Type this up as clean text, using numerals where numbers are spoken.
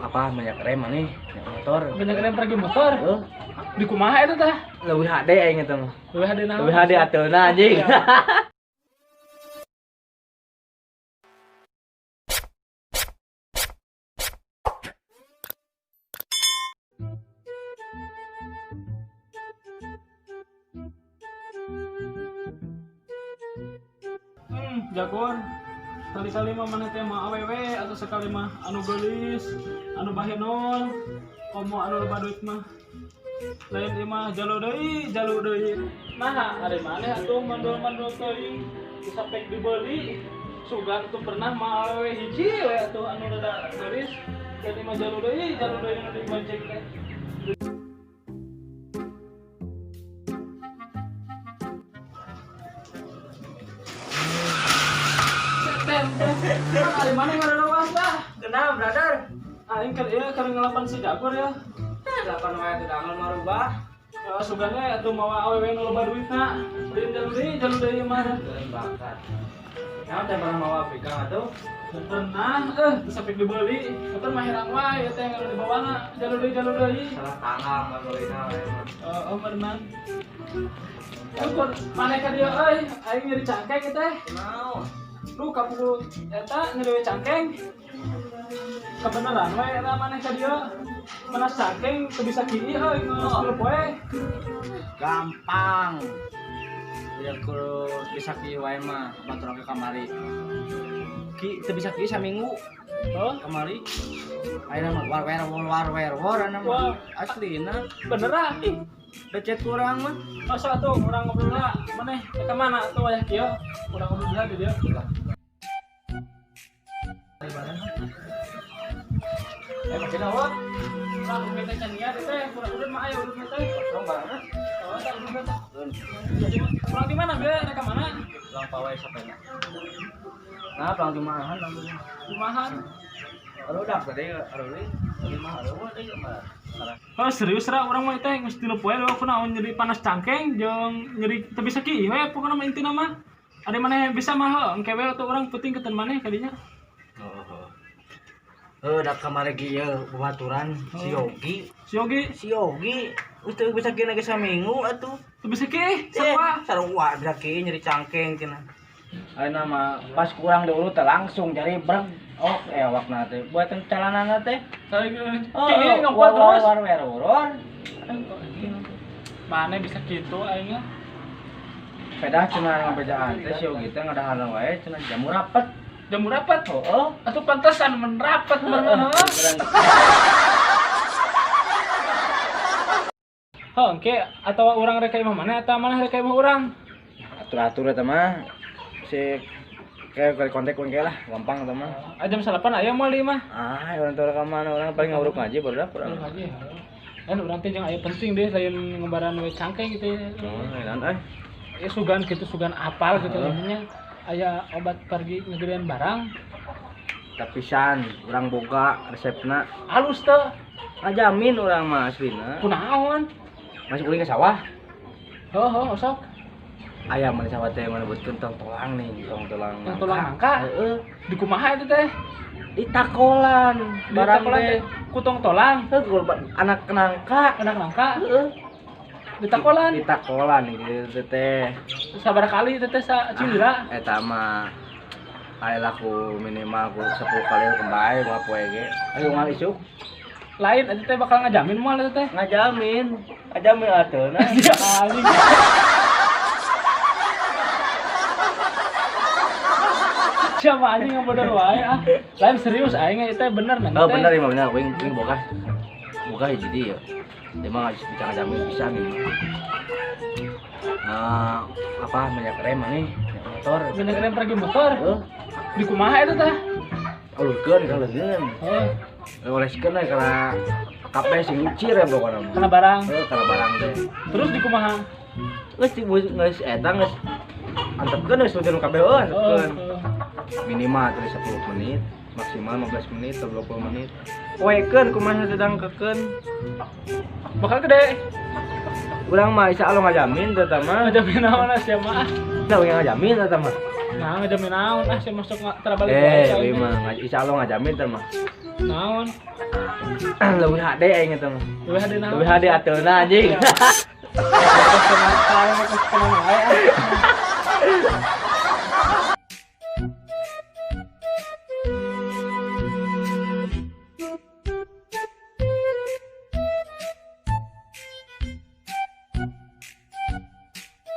Apa banyak rem nih, banyak motor. Banyak rem pergi motor. Di kumaha eta tah? Leuwih hade aing eta mah. Leuwih hade naon? Leuwih hade atuhna anjing. Jagur. Sekali-kali mah maneh teh mah awewe atau sekali mah anu geulis, anu bahenol, komo anu loba duit mah. Lain ieu mah jalu deui, jalu deui. Naha ari maneh atuh mandul-mandul teuing bisa pek dibeli. Sugan tuh pernah mah awewe hiji we atuh anu rada geulis. Lain ieu mah jalu deui nu dibonceng teh. Ari mana ngarawas lah? Kenal, brother. Aing keur ieu keur ngelapan si Jagur ya. Delapan wae teh dangal marubah. Sugana atuh mawa awewe nu loba duitna. Lain jalu deui mah. Lain bakat. Naon teh pernah mawa pegang atuh? Pernah, bisa pik dibeli. Eta mah herang wae teh anu dibawana. Jalu deui. Salah tanggal mah meulina wae mah. Oh, berenang. Ukur maneh ka dieu euy, aing nyeri cangkeng teh. Naon? Duh kapukul eta nyeri cangkeng. Kebenaran we eta maneh ka dieu. Menas cangkeng teu bisa kieu euy, geus tilu poe. Gampang. Biar kudu bisa kieu wae mah batur ke kamari. Ki teu bisa kieu saminggu. Heuh, kamari. Ayeuna mah war wer war war anu mah. Aslina bener ah. Becet kurang mah. Masa atuh urang ngobrol lah. Maneh ka mana atuh wayah kieu? Urang ngobrol lah di dieu. Masih naon? Urang teh can niat teh, urang urut mah aya urut teh. Urang bareng. Oh, tah urut teh. Urang di mana be? Rek ka mana? Urang pawe sapena. Nah, pulang jumahan, pulang jumahan. Barudak tadi aruli, tadi mah areueuh deui mah. Oh, serius ra urang mah teh geus tilu poe leuwih kunaon nyeri panas cangkeng jeung nyeri teu bisa kieu we pokona mah intina mah. Ari maneh bisa mah heuh engke we atuh urang penting keuten maneh kadinya. Heeh. Heuh da kamari ge ieu babaturan si Yogi. Si Yogi. Si Yogi geus teu bisa kieu ge saminggu atuh. Teu bisa kieu sarua. Sarua bisa kieu nyeri cangkeng cenah. Ayeuna mah pas kurang diurut teh langsung jari breg. Oh, ewakna teh buatan celanana teh. Kieu ngompol terus. War war war. Mana bisa kitu aing mah. Pedah cenah ngabejaan teh si Yogi teh ngadaharan wae cenah jamu rapet. Jamu rapet? Heeh. Atuh pantesan men rapet bener. Heuh, engke atawa urang rek ka imah mana atawa maneh rek ka imah urang? Atur-atur eta mah si kayak kontak engke lah, gampang eta mah. Ah, jam 8 aya moal di imah. Ah, urang teh ka mana urang paling nguruk ngaji barudak urang. Ngaji. Kan urang teh jeung aya penting deh lain ngembaran we cangkeng gitu. Oh, lain euy. Ya sugan kitu sugan apal gitu namanya. Aya obat pergi ngegedean barang. Tapisan urang boga resepna. Halus teh. Ngajamin urang mah aslina. Kunaon? Masuk ulin ke sawah. Heuh, heuh, osok. Aya mana sawah teh menyebutkeun tong tolang nih, tong tolang. Tong tolang nangka? Heeh. Di kumaha itu teh? Ditakolan. Barang teh ku tong tolang. Heuh, anak nangka. Anak nangka? Heeh. Ditakolan. Ditakolan gitu teh. Sabaraha kali teh sacilira? Eta mah aya laku minimal ku 10 kali kembali mah poe ge. Ayo ngal isuk. Lain eta teh bakal ngajamin moal eta teh? Ngajamin. Ngajamin atuh nah. Anjing. Siapa anjing ngabodor wae ah. Lain serius aing eta bener nah. Oh bener mah bener aing aing boga. Boga hiji deui ya. Dia mah bisa ngajamin pisan ini. Apa minyak rem nih, motor. Minyak rem pergi motor. Heeh. Di kumaha eta tah? Alurkeun ka leungeun. Heeh. Oleskeun we kana kabeh sing lucir ya pokona mah. Kana barang. Heeh, kana barang teh. Terus di kumaha? Geus geus eta geus antepkeun geus lucir kabeh heuh antepkeun. Minimal terus 10 menit, maksimal 15 menit atau 20 menit. Poekeun kumaha sedangkeun. Bakal gede. Urang mah insya Allah ngajamin eta mah. Ngajamin naon ah sia mah. Tah ngajamin eta mah. Nah, ngajamin naon ah sia masuk terabalik. Eh, ieu mah insya Allah ngajamin eta mah. Naon? Leuwih hade aing eta mah. Leuwih hade naon? Leuwih hade atelna, anjing. Kena wae, ah.